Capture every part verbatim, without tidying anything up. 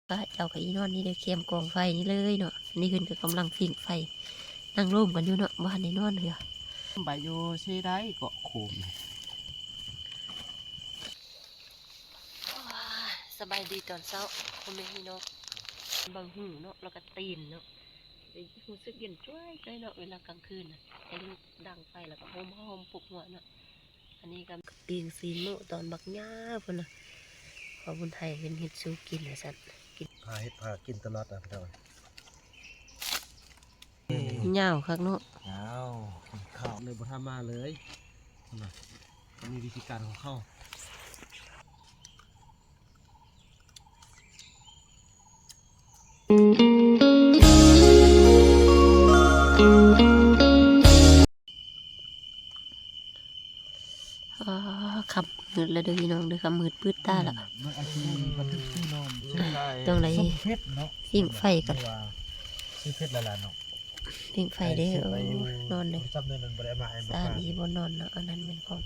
ก็เจ้าก็อีนอนนี่เด้อ แคมกองไฟนี่เลยเนาะ อันนี้เพิ่นก็กำลังผิงไฟ นั่งโฮมกันอยู่เนาะ บ่ทันได้นอนเทื่อ ไปอยู่เซไดเกาะโขม สบายดีตอนเช้า พ่อแม่พี่น้อง เบิ่งหูเนาะ แล้วก็ตีนเนาะ รู้สึกเย็นจ้วยจ้วยเนาะ เวลากลางคืนน่ะ ให้ลูกดังไฟแล้วก็โฮมผ้าห่มผูกหัวเนาะ อันนี้ก็ปิ้งซีนหมูตอนบักหญ้าพุ้นน่ะ พอบุญไทยเพิ่นเฮ็ดสู่กินว่าซั่น กิน พาเฮ็ดพากินตลอดนะพี่น้อง ยาวคักเนาะ ยาว กินข้าวเลยบ่ทันมาเลย พุ้นน่ะ ก็มีวิธีการของเขา อ๋อ ค่ำมืดแล้วเด้อพี่น้องเด้อ ค่ำมืดปื๊ดตาแล้ว อืม มันอาจสิบันทึกชื่อน้อง ชื่ออะไร ต้องได้ สมเพชรเนาะ ผิงไฟก่อน หรือว่าชื่อเพชรละล่ะเนาะ ผิงไฟเด้อ ไอ้ชื่อไปอยู่ โอ้ นอนเด้อ จำเดือนนั้นบ่ได้มา ไอ้บ่ สามี มา บ่นอนเนาะ อันนั้นแม่นของ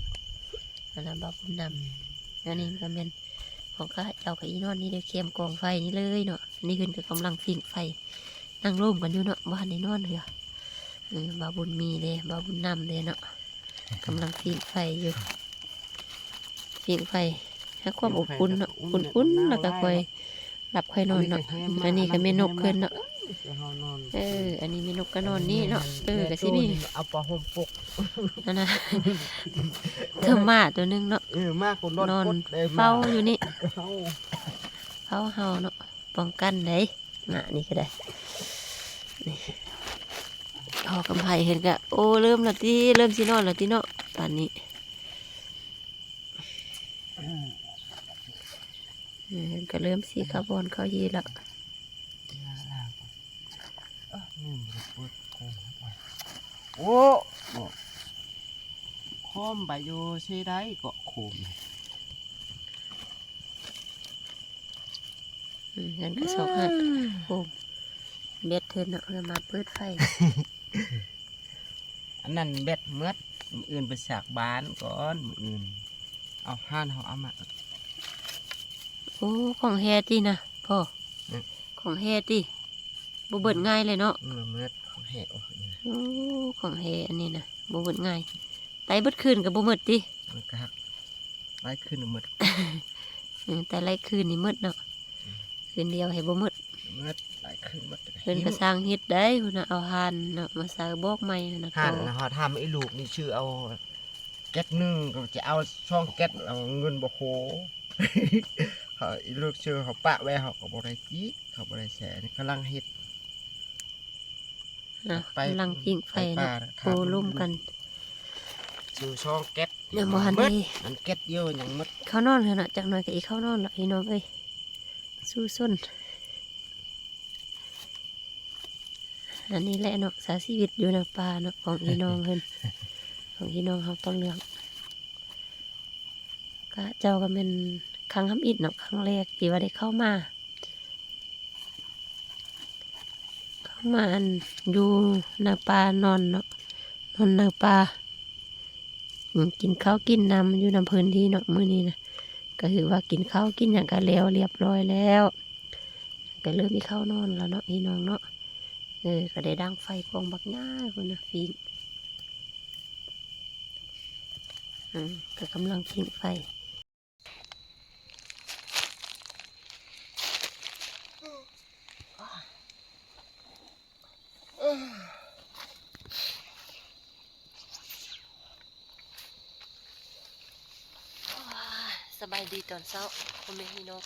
อันนั้นบ่าวบุญนำ อันนี้ก็แม่นของข้าเจ้าก็อีนอนนี่เด้อ แคมกองไฟนี่เลยเนาะ อันนี้เพิ่นก็กำลังผิงไฟ นั่งโฮมกันอยู่เนาะ บ่ทันได้นอนเทื่อ เออ บ่าวบุญมีเด้ บ่าวบุญนำเด้เนาะ กำลังผิงไฟอยู่ ผิงไฟ หาความอบอุ่นเนาะ ผิงไฟแล้วก็อุ่น อุ่นๆ แล้วก็ค่อยหลับค่อยนอนเนาะ อันนี้ก็แม่นกเพิ่นเนาะ เออ อันนี้แม่นกก็นอนนี่เนาะ เออ ก็สิมี เอาผ้าห่มปก นั่นนะ เทิงหมาตัวหนึ่งเนาะ เออ หมาก็นอน นอน กดได้ หมา เฝ้าอยู่นี่ เฝ้า เฝ้าเฮาเนาะ ป้องกันได้ หมานี่ก็ได้ นี่ พ่อกำไพเพิ่นก็ โอ้ เริ่มแล้วติ เริ่มสินอนแล้วติเนาะ ตอนนี้ เออ ก็เริ่มสิเข้าบ่อนเข้าฮีแล้ว โอ้ โคมไปอยู่เซไดเกาะโคม อืม เพิ่นก็ซอกหา อืม โคม แบตเพิ่นเนาะ เพิ่นมาเปิดไฟ อันนั้นแบตหมด มื้ออื่นไปสากบ้านก่อน มื้ออื่น เอาห่านเฮาเอามา โอ้ ของแท้ตินะพ่อ อืม ของแท้ติ บ่เบิดง่ายเลยเนาะ อืม บ่เบิด ของแท้ โอ้ นี่นะ โอ้ ของแท้อันนี้นะ บ่เบิดง่าย ไต่เบิดคืนก็บ่เบิดติ มันก็หัก หลายคืนหมด เออ แต่หลายคืนนี่หมดเนาะ อืม คืนเดียวให้บ่หมด หมด หลายคืนหมด เพิ่นก็สร้างเฮ็ดได้พุ้นน่ะ เอาถ่านเนาะ มาใส่บอกใหม่หั้นน่ะ ถ่าน ต่อ นะ เฮาทำไอ้ลูกนี่ชื่อเอาแก๊สหนึ่ง ก็จะเอาสองแก๊ส เอาเงินบ่พอ เฮาอีลูกชื่อเฮาปะไว้ เฮาก็บ่ได้กิน เฮาบ่ได้แช่ นี่กำลังเฮ็ด อ่ะ ไป กำลังผิงไฟ ไปป่า เนาะ ถาม โอ้ ร่วมกัน อยู่ช่องแก๊ส ยังบ่ทันได้ มันแก๊สเดียวยังหมด เข้านอนเถอะนะ จักหน่อยก็อีกเข้านอนละพี่น้องเอ้ย สู้ซน อันนี้แหละเนาะ ใช้ชีวิตอยู่ในป่าเนาะ ของพี่น้องเพิ่น ของพี่น้องเฮาต้นเหลือง ก็เจ้าก็แม่นครั้งทำอิฐเนาะ ครั้งแรกที่ว่าได้เข้ามา เข้ามาอันอยู่ในป่านอนเนาะ นอนในป่า อืม กินข้าวกินน้ำอยู่นำเพิ่นที่เนาะ มื้อนี้นะ ก็คือว่ากินข้าวกินหยังก็แล้วเรียบร้อยแล้ว ก็เริ่มสิเข้านอนแล้วเนาะพี่น้องเนาะ เออ ก็ได้ดังไฟกองบักหญ้าพุ้นน่ะ ผิง อืม ก็กำลังผิงไฟ สบายดีตอนเช้า พ่อแม่พี่น้อง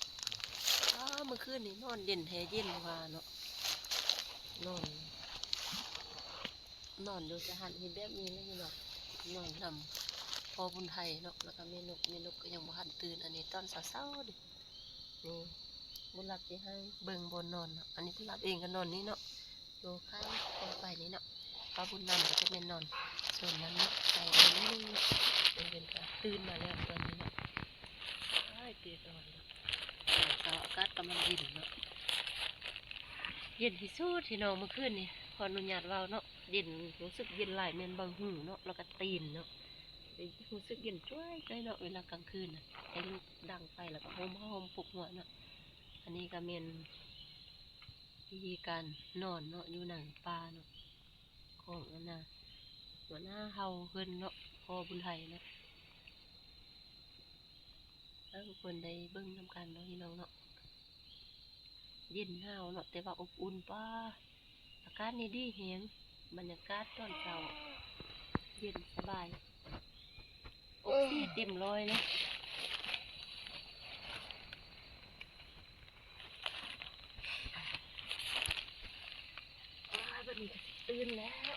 อ้า เมื่อคืนนี้นอนเย็นแท้เย็นว่าเนาะ นอน นอนอยู่สะหันเฮ็ดแบบนี้เลยพี่น้อง นอนนำพ่อบุญไทยเนาะ แล้วก็แม่นก แม่นกก็ยังบ่ทันตื่น อันนี้ตอนเช้าๆ เด้ นี่ บุญรักสิให้เบิ่งบ่อนนอนเนาะ อันนี้บุญรักเองก็นอนนี่เนาะ อยู่ข้างกองไฟนี่เนาะ ป้าบุญนำก็จะแม่นนอน ส่วนนั้นเนาะ ไปนอนนี่เนาะ เพิ่นก็ตื่นมาแล้วตอนนี้เนาะ อ้าย เตียงนอนเนาะ ตอนเช้าอากาศกำลังเย็นเนาะ เย็นที่สุดพี่น้อง เมื่อคืนนี้ ขออนุญาตเว้าเนาะ เย็น รู้สึกเย็นหลาย แม่นเบิ่งหูเนาะ แล้วก็ตีนเนาะ รู้สึกเย็นจ้วยจ้วยเนาะ เวลากลางคืนน่ะ ให้ลูกดังไฟแล้วก็ห่มผ้าห่มผูกหัวเนาะ อันนี้ก็แม่น วิธีการนอนเนาะ อยู่หนังป่าเนาะ ของอันน่ะ หัวหน้าเฮาเพิ่นเนาะ พ่อบุญไทยเนาะ ให้ทุกคนได้เบิ่งนำกันเนาะพี่น้องเนาะ เย็นหนาวเนาะ แต่ว่าอบอุ่น ป้า อากาศนี่ดีแฮง บรรยากาศตอนเช้า เย็นสบาย ออกสีเต็มร้อยเลย อ่า บัดนี้ก็สิตื่นแล้ว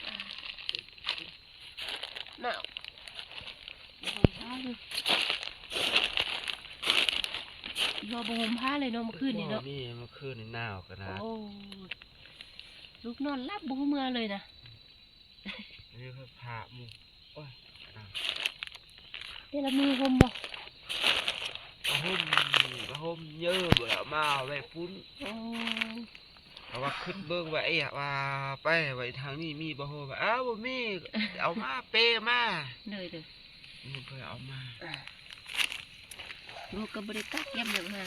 อ่า หนาว บ่ห่มผ้าเลย อีพ่อบ่ห่มผ้าเลยเนาะ เมื่อคืนนี้เนาะ บ่มี เมื่อคืนนี้หนาวขนาด โอ้ ลูกนอนหลับบ่เมื่อเลยนะ นี่คือผ้าหมู่ โอ้ย อ่ะ แต่ละมือห่มบ่ ผ้าห่ม ผ้าห่มเยอะ บ่ได้เอามาไว้พุ้น โอ้ เพราะว่าคิดเบิ่งว่า เอ๊ะ ว่าไปไว้ทางนี้มีบ่ห่ม อ้าว บ่มี เอามา เปมา เด้อ เด้อ นี่เพิ่นเอามา อ่ะ ลูกก็บ่ได้กักเก็บหยังมา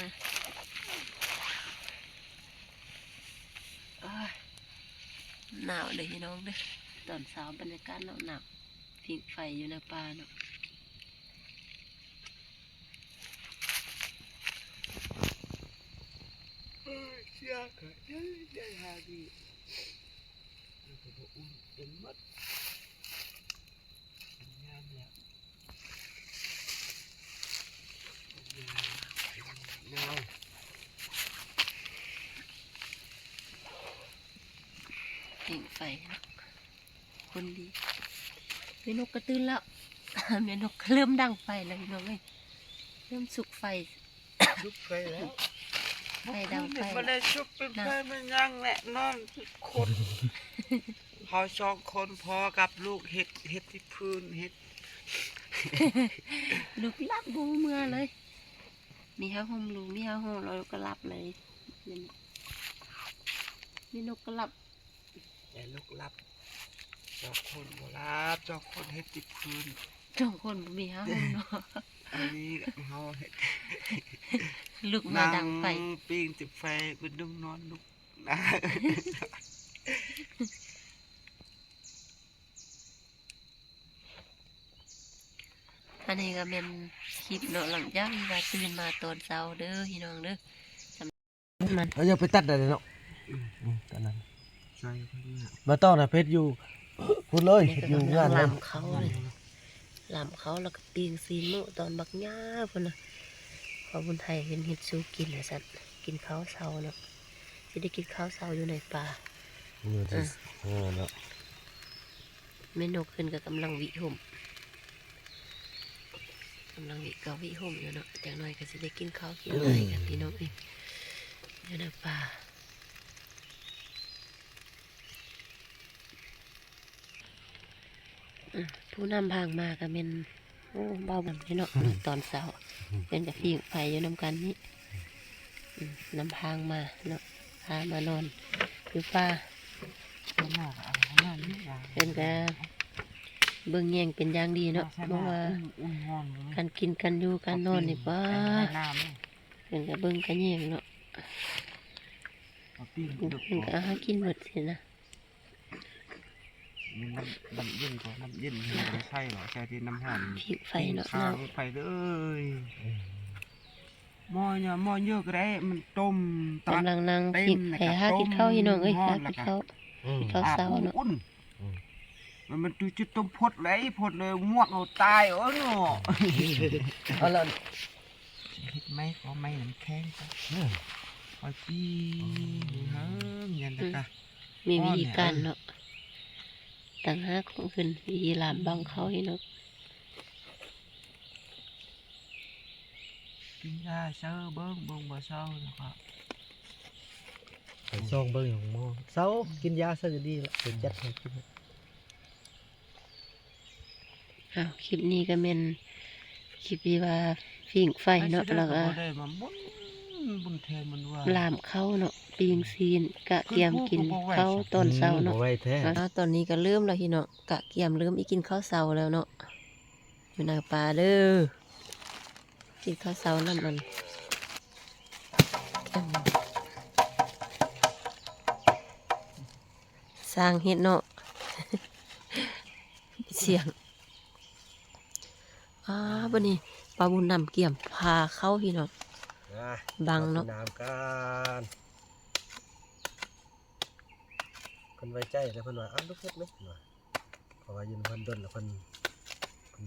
อ้าย หนาวเด้อพี่น้องเด้อ ตอนเช้าบรรยากาศหนาวๆ ผิงไฟอยู่ในป่าเนาะ เอ้ย เสียก็เอ้ย ได้หาดี แล้วก็บ่อุ่นเป็นหมด เป็นยามแล้ว หนาว ผิงไฟเนาะ คนดี แม่นกก็ตื่นแล้ว แม่นกก็เริ่มดังไฟแล้วพี่น้องเอ้ย เริ่มสุกไฟ สุกไฟแล้ว ไฟดังไฟ บ่ได้สุกเป็นไฟมันยังแหละ นอนคน เขาสองคนพอกับลูกเฮ็ด เฮ็ดที่พื้น เฮ็ด ลูกหลับบ่เมื่อเลย มีผ้าห่มลูก มีผ้าห่มแล้วก็หลับเลย แม่นกก็หลับ แต่ลูกหลับ สองคนบ่หลับ สองคนเฮ็ดที่พื้น สองคนบ่มีผ้าห่มเนาะ อันนี้เฮาเฮ็ด ลูกมาดังไฟ นั่งปิ้งติดไฟ เป็นลูกนอนลูก อันนี้ก็แม่นคลิปเนาะ หลังจากที่ว่าตื่นมาตอนเช้าเด้อพี่น้องเด้อ มัน เอาอย่าไปตัดได้เลยเนาะ อืม ตัดนั้น ใช่ มาต่อนะเพชรอยู่ พูดเลย นี่ก็ อยู่ กำลัง งาน หลามเขาเลย หลามเขาแล้วก็ปิ้งซีนหมูตอนบักหญ้าพุ่นน่ะ พอบุญไทยเพิ่นเฮ็ดสู่กินว่าซั่น กินข้าวเช้าเนาะ สิได้กินข้าวเช้าอยู่ในป่า อยู่ที่ อ่ะ เออเนาะ แม่นกเพิ่นก็กำลังหวีห่ม กำลังหวีเกาหวีห่มอยู่เนาะ จักหน่อยก็สิได้กินข้าวกินน้ำกันพี่น้องเอ้ย อยู่ในป่า อืม ผู้นำทางมาก็แม่น โอ้ เบาบางเลยเนาะ อืม ตอนเช้า อืม เป็นกะผิงไฟอยู่นำกันนี่ อืม นำทางมาเนาะ พามานอนอยู่ป่า เพิ่นก็เบิ่งแยงเป็นอย่างดีเนาะ เพราะว่า การกินการอยู่การนอนนี่ ป้า เพิ่นก็เบิ่งก็แยงเนาะ เพิ่นก็หากินหมดสินะ มีน้ำ น้ำเย็นก็น้ำเย็น ไม่ได้ใส่หรอก ใส่ที่น้ำร้อน ผิงไฟเนาะ ผิงข้างไฟเลย หม้อเนี่ย หม้อเยอะก็ได้ มันต้มตัด กำลังนั่ง เต็ม ผิงไฟ นะครับ หากินข้าวพี่น้องเอ้ย ต้ม หากินข้าว อืม กินข้าวเช้าเนาะ อุ่น อืม มัน มันจุดต้มพดเลย พดเลย งวกเอาตาย โอ้เนาะ เอาละ เฮ็ดไม้ ขอไม้น้ำแข็งก่อน อืม คอยปิ้ง อืม เฮิง ยันตะกะ มีวิธีการเนาะ ต่างหากของเพิ่น วิธีหลามบังเขาให้เนาะ กินยาเซาเบิ่ง เบิ่งบ่เซาแล้วก็ ไปซองเบิ่งของหมอ เซา กินยาซะจะดีละ เดี๋ยวจัดให้กิน อ้าว คลิปนี้ก็แม่นคลิปที่ว่าผิงไฟเนาะ แล้วก็ บ่ได้มาบุญ บุญแทนมันว่า หลามเขาเนาะ ปิ้งซีน กะเกียมกินข้าวตอนเช้าเนาะ อืม บ่ไหวแท้ อ่า ตอนนี้ก็เริ่มแล้วพี่น้อง กะเกียมเริ่มอีกกินข้าวเช้าแล้วเนาะ อยู่ในป่าเด้อ กินข้าวเช้านำมัน อืม ต่างเฮ็ดเนาะ เสียง อ่า บัดนี้ ป้าบุญนำเกียมพาเข้าพี่น้อง อ่ะ บังเนาะ กินน้ำกัน เพิ่นไว้ใจแล้วเพิ่นว่า อ้าว ลูกเฮ็ดไหม เพิ่นว่า เพราะว่าอยู่นำเพิ่นดนแล้วเพิ่น เพิ่น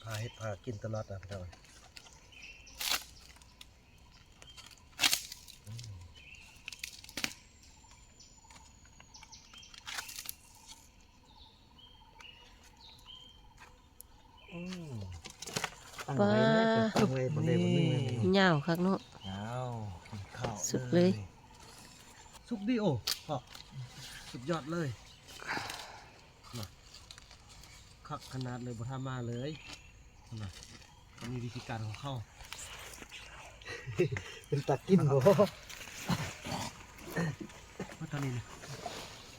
พาเฮ็ดพากินตลอดนะพี่น้อง อืม ตั้งไว้เลย ป้า ตั้งไว้บนใดบนหนึ่งเลย ยาวคักเนาะ ยาว กินข้าว สุกเลย สุกดีโอ พ่อ สุดยอดเลย มา คักขนาดเลย บ่ท่ามาเลย นะ ก็มีวิธีการของเขา เป็นตากินบ่ มาตอนนี้นะ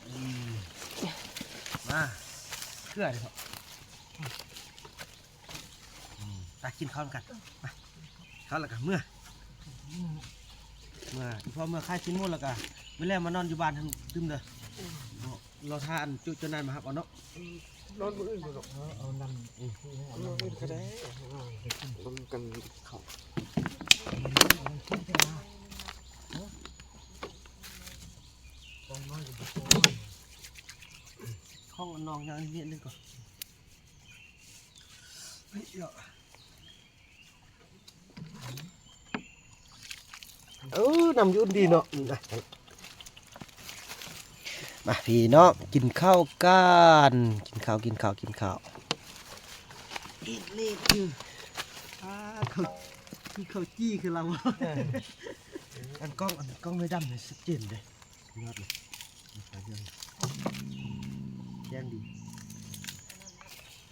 อืม มา เครือเลยครับ อืม ตากินข้าวกัน มา ข้าวแล้วกัน เมื่อ เมื่อ อีพ่อเมื่อค่ายชิ้นหมดแล้วก็ มื้อแรกมานอนอยู่บ้านทางตึมเด้อ รอท่าอันจุ จุนั้นมาครับเอาเนาะ นอนมื้ออื่นบ่ดอก เอา เอานั่น อืม เอานั่น มื้ออื่นก็ได้ อ่า เดี๋ยวกิน ต้องกันข้าว ของน้องยังนิดนึงก่อน เฮ้ย เดี๋ยว เออ น้ำอยู่ดีเนาะ มาพี่น้อง กินข้าวกัน กินข้าว กินข้าว กินข้าว อีกนิดนึง อ่า ข้าว คือข้าวจี้คือเรา เออ อันกล้อง อันกล้องไม่ดำเลย ชัดเจนเลย ยอดเลย แจ้งดี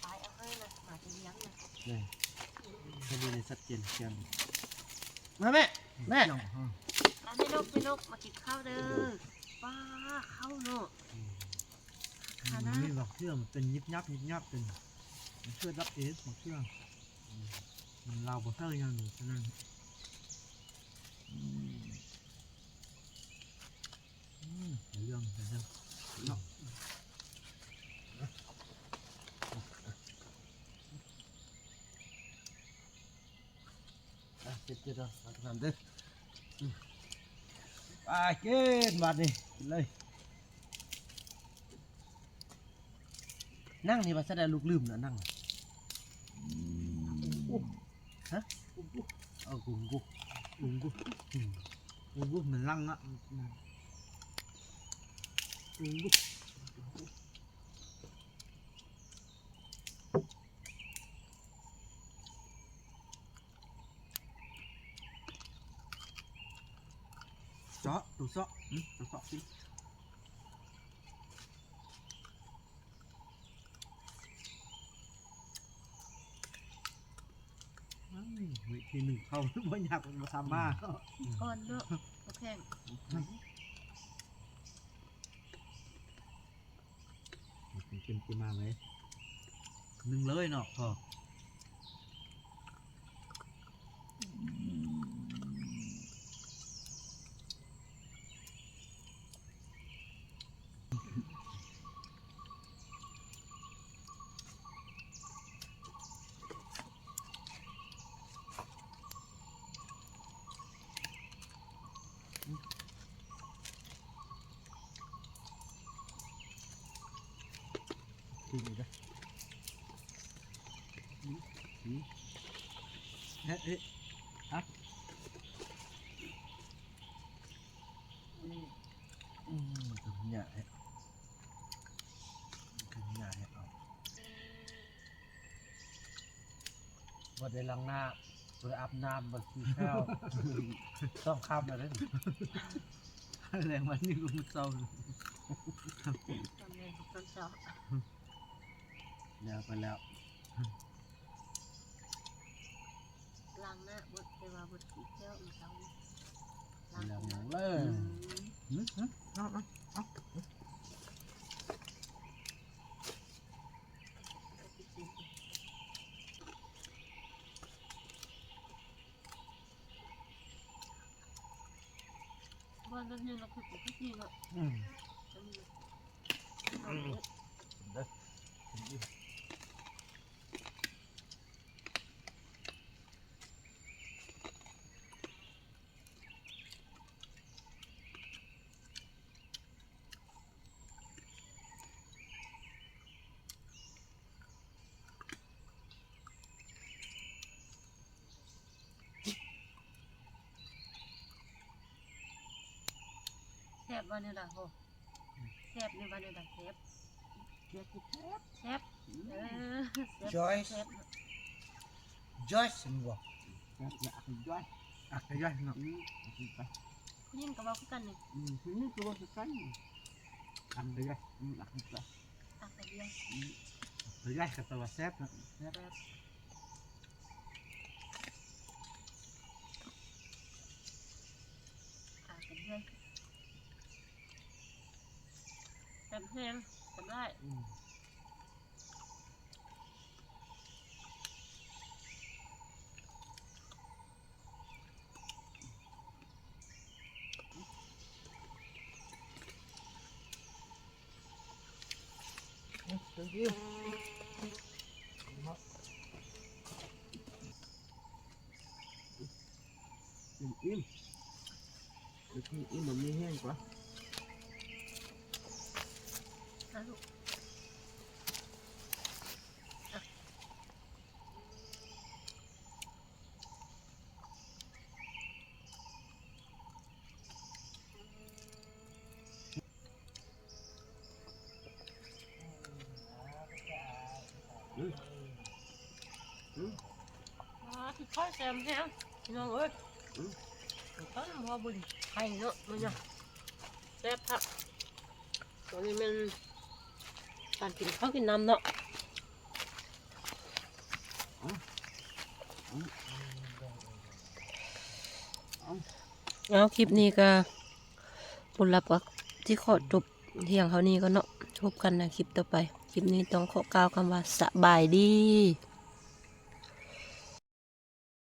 ไปเอาให้นะ หมาจะเลี้ยงนะ นี่ แค่นี้เลย ชัดเจน แจ้งดี มาแม่ แม่ มาแม่นก แม่นก มากินข้าวเด้อ ป้า ข้าวเนาะ อืม ค่ะนะ มันมีบางเทื่อมันเป็นยิบยับยิบยับเป็น มันช่วยรับเอสบางเทื่อ อืม มันลาวบ่เท่าอย่างหนึ่งเท่านั้น อืม อืม เรื่อง เรื่อง เนาะ อ่ะ เจ็ดเจ็ด เอา เอาทำเด้อ อืม ไปกินบาดนี้ กินเลย นั่งนี่ว่าแสดงลูกลืมนะ นั่ง ฮะ เอา กุงกุ กุงกุ อืม กุงกุ มันลังอ่ะ อืม กุงกุ เจาะ ตัวเจาะ อืม ตัวเจาะสิ อืม วิธีหนึ่งเขา บ่อยากมาทำมา ก่อนเนาะ บ่แข็ง กิน กินมาเลย นึ่งเลยเนาะพ่อ กินอีกนะ อืม อืม เอ๊ะ เอ๊ะ ฮะ อืม อืม มันคือหญ้าแฮะ มันคือหญ้าแฮะ เอา บ่ได้ล้างหน้า บ่ได้อาบน้ำ บ่ได้กินข้าว สองค่ำแล้วเด้อ แรงวันนี้ก็มื้อเช้า ตอนแรกก็ตอนเช้า แล้วไปแล้ว ล้างหน้า บ่ได้ว่าบ่ได้กินข้าวมื้อเช้า ล้าง แล้ว หน้า เลย อืม อืม อืม เอา เอา เอา บ้านนั้นเนี่ยเราคือปกติเนาะ อืม อันนี้ อืม แซ่บบ่เนี่ยล่ะโห แซ่บนี่บ่เนี่ยล่ะ แซ่บ แซ่บ แซ่บ แซ่บ เออ แซ่บ Joyce แซ่บ Joyce มันบอก แซ่บ อยากกิน Joyce อักกะย่อยเนาะ อืม เอากินไป ผู้หญิงก็เว้าคือกันนี่ อืม ผู้หญิงก็เว้าคือกัน อักกะย่อย อืม อักกะย่อย อักกะย่อย อืม อักกะย่อยก็แปลว่าแซ่บเนาะ แซ่บ แซ่บ อักกะย่อย แซ่บแฮง แซ่บหลาย อืม Thank you. อิ่มอิ่ม กินอิ่มมันมีแฮงกว่า อ่ะลูก อืม อืม อ่า คือข้าวแซมแฮง พี่น้องเอ้ย อืม ข้าวน้ำพอบุญไข่เนาะ มื้อนี้ แซ่บคัก ตอนนี้แม่นการกินข้าวกินน้ำเนาะ เอา คลิปนี้ก็ ผู้รับก็ที่ขอจบเพียงเท่านี้ก็เนาะ พบกันในคลิปต่อไป คลิปนี้ต้องขอกล่าวคำว่าสบายดี